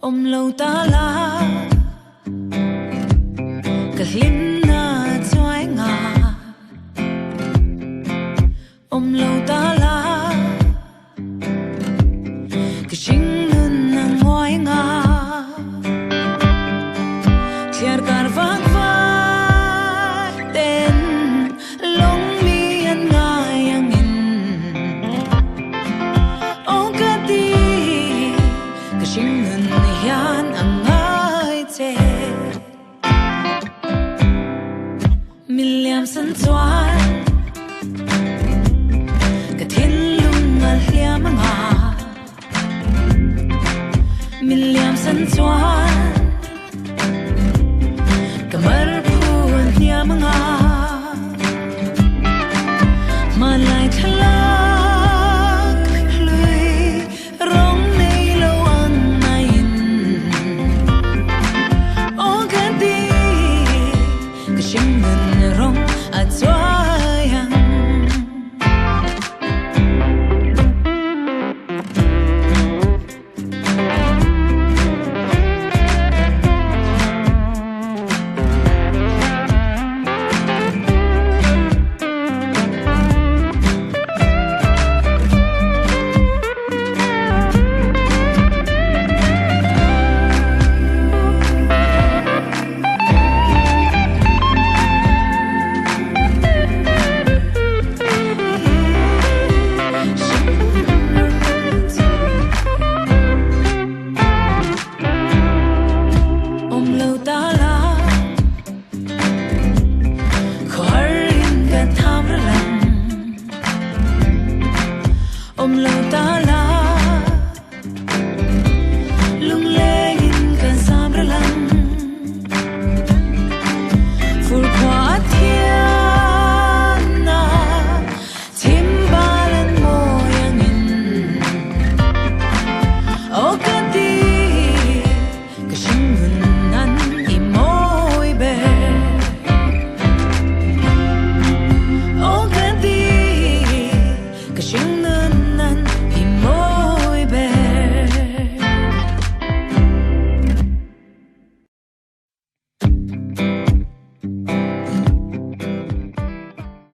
Awm lo ta la ka hlimna chuai nga Awm lo ta la ka hringnun a nguai nga Thliar kar vak vak ten lawng mi an ngai angin Aw ka ti ka hringnun hian a ngai che Min liam san chuan ka thinlung a hliam anga Min liam san chuan ka mar phu an hliam anga Hmanlai thlalak hlui rawng nei lo ang maiin Aw ka ti ka hringnun rawng a chuai ang. Awm lo ta la khawhar in ka tham ra lang Awm lo ta la.